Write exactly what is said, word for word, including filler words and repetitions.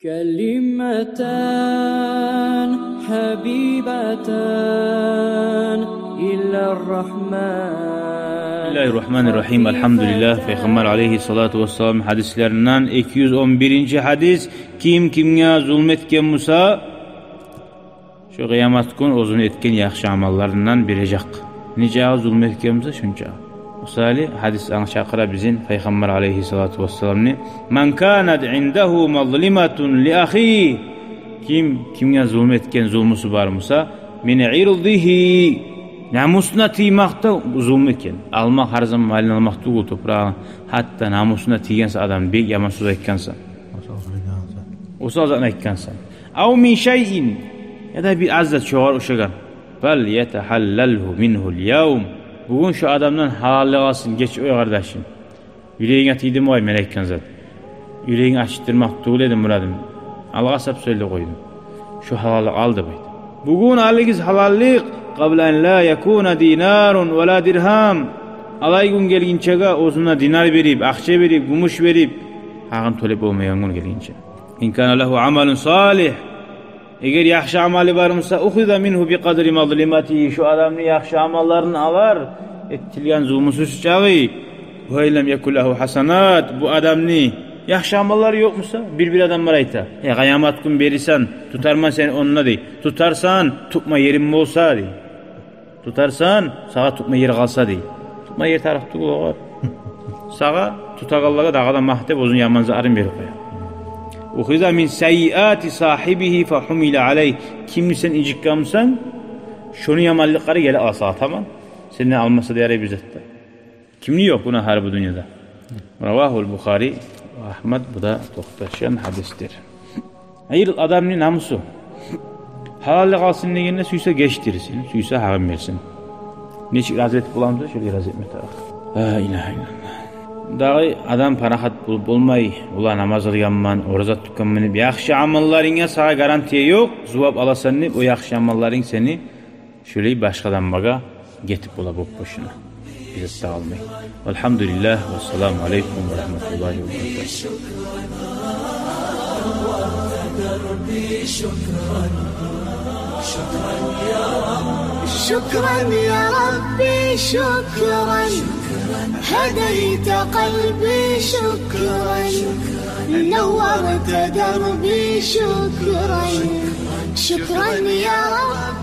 كلمتان حبيبتان إلى الرحمن. بسم الله الرحمن الرحيم. الحمد لله. Пайхаммар алайгьиссалату вассалам гьадислеринден эки юз он биринчи гьадис. Ким кимге зулму этген буса, шо къыямат гюн оьзюню этген яхшы амалларындан бережек. Нечакъы зулму этген буса, шончакъы. Мисали, гьадис анга чакъыра бизин Пайхаммар алайгьиссалату вассаламны: من كانت عنده مظلمة لأخيه. Ким кимге зулму этген зулмусу бар буса, من عرضه, намусуна тиймакъда зулму экен. Алмакъ гьар заман малын алмакъ тюгюл, топурагъын, гьатта намусуна тийгенсен адамны, бек яман сёз айтгъансан, осал затны айтгъансан. أو من شيء, яда бир аз зат шогъар ошагъан. فليتحلله منه اليوم. Бугюн шо адамдан гьалаллыкъ алсын, геч, ой къардашым. Юрегинге тийдими ой мен айтгъан зат? Юрегинг ачытдырмакъ тюгюл эди мурадым. Алгъасап сёйлеп къойдум. Шо гьалаллыкъ ал деп айт. Бугюн алыгъыз гьалаллыкъ. قبل أن لا يكون دينار ولا درهم. Алай гюн гелгинчеге оьзюне динар берип, акъча берип, гюмюш берип, гьакъын тёлеп болмайгъан гюн гелгинче. إن كان له عمل صالح. Эгер яхшы амалы бар буса, أخذ منه بقدر مظلمته, шо адамны яхшы амалларын алар, этилген зулмусу чакъы. وإن لم يكن له حسنات, бу адамны яхшы амаллары ёкъ буса, бир-бир адамлар айта: «Э, къыямат гюн берирсен, тутарман сени онда», — дей. «Тутарсан, тутма ерим болса», — дей. «Тутарсан, сагъа тутма ер къалса», — дей. Тутма ер тарыкъ тюгюл огъар. Сагъа тутагъанлагъа дагъы да магътап, оьзюню яман затларын берип къоя. أخذ من سيئات صاحبه فحمل عليه. Кимни сен инжитген бусанг, шону яманлыкълары геле къала сагъа таман. Сенден алмаса да ярай бир зат да. Кимни ёкъ гюнагьлары бу дюньяда? رواه البخاري وأحمد. Бу да токъташгъан гьадисдир. Гьар адамны намусу. Гьалаллыкъ алсын дегенде, сюйсе гечдирсин, сюйсе гьакъын берсин. Нечик рази этип боламса, шолай рази этме тарыкъ. Ла илагьа иллаллагь. Дагъы адам парахат бол-, болмай, «Ула, намаз къылгъанман, ораза тутгъанман», — деп, яхшы амалларынга сагъа гарантия ёкъ, зувап аласан деп, о яхшы амалларынг сени шолай башгъа адамлагъа гетип бола боп-бошуна. Бир зат да къалмай. والحمد لله والسلام عليكم ورحمة الله وبركاته. شكرا يا ربي، شكرا. هديت قلبي، شكرا. نورت دربي، شكرا. شكرا يا رب.